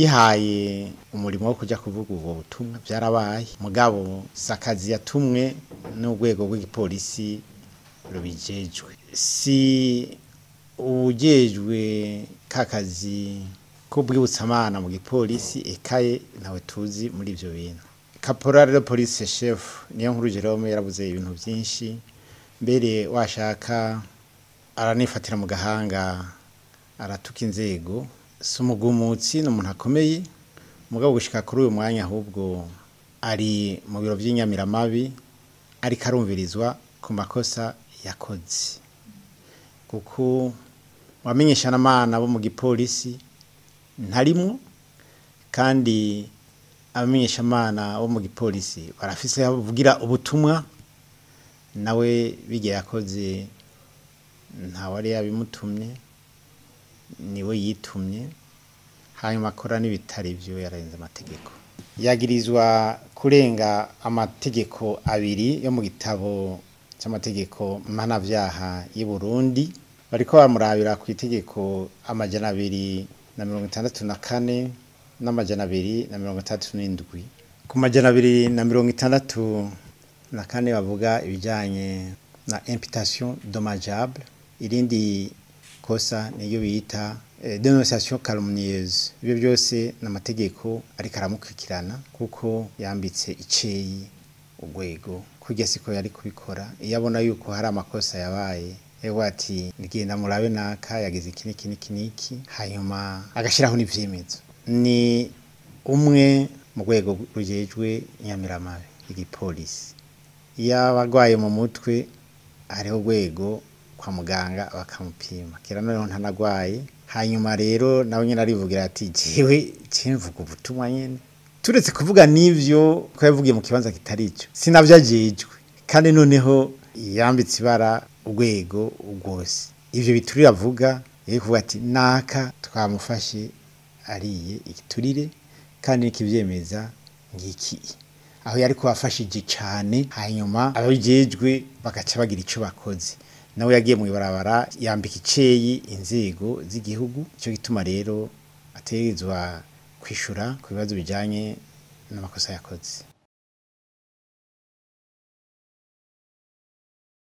Yihaye umurimo wo kuja kuvuga ubwo butumwa, byarabaye, mugabo sakazi yatumwe n'urwego rw'igipolisi rubijejwe, si uwujejwe kakazi k'ubwibutsamana mu gipolisi ekaye, ntawe tuzi muri ivyo bintu. Caporal de police chef Niyonkuru Jerome yarabuze ibintu byinshi, mbere washaka aranifatira mu gahanga, aratuka inzego. Si umugumutsi, ni umuntu akomeye, mugabo gushika kuri uyu mwanya ahubwo ari mu biro by'inyamiramabi, ariko arumvirizwa ku makosa yakoze, kuko wamenyesha n'amana bo mu gipolisi ntarimwo, kandi abamenyeshamana bo mu gipolisi barafise aho bavugira ubutumwa. Nawe bijya yakoze ntawari yabimutumye, niwe yitumye, hanyuma akora n'ibitari byo, yarenze amategeko. Yagirizwa kurenga amategeko abiri yo mu gitabo cy'amategeko mpanavyaha y'u Burundi. Bariko bamurabira ku itegeko 264 n'267. Ku 264 bavuga ibijanye na imputation dommageable, irindi kosa niyo bita dénonciation calomnieuse. Ibyo byose n'amategeko ariko aramukurikirana, kuko yambitse iceyi urwego. Kurya siko yari kubikora. Iyo abona yuko hari amakosa yabaye, ewe ati: "Ngenda murabe naka yagize iki niki niki niki", hanyuma agashiraho n'ivyemezo. Ni umwe mu rwego rujejwe inyamiramabi, igipolisi. Iyo aba mu mutwe, hariho urwego kwa muganga bakamupima. Kera noneho ntanagwaye. Hanyuma rero nawe nyine arivugira ati: "Jewe mvuga ubutumwa nyene." Turetse kuvuga n'ivyo ko yavugiye mu kibanza kitari ico, sinavyo ajejwe, kandi noneho yambitse ibara urwego rwose. Ivyo biturire avuga, yari kuvuga ati: "Naka twamufashe ariye igiturire, kandi nikivyemeza ngiki." Aho yari kubafashije cane, hanyuma ababijejwe bagaca bagira ico bakoze. Nawe yagiye mu ibarabara yambika iceyi inzego z'igihugu. Ico gituma rero ategerezwa kwishura ku bibazo bijanye n'amakosa yakoze.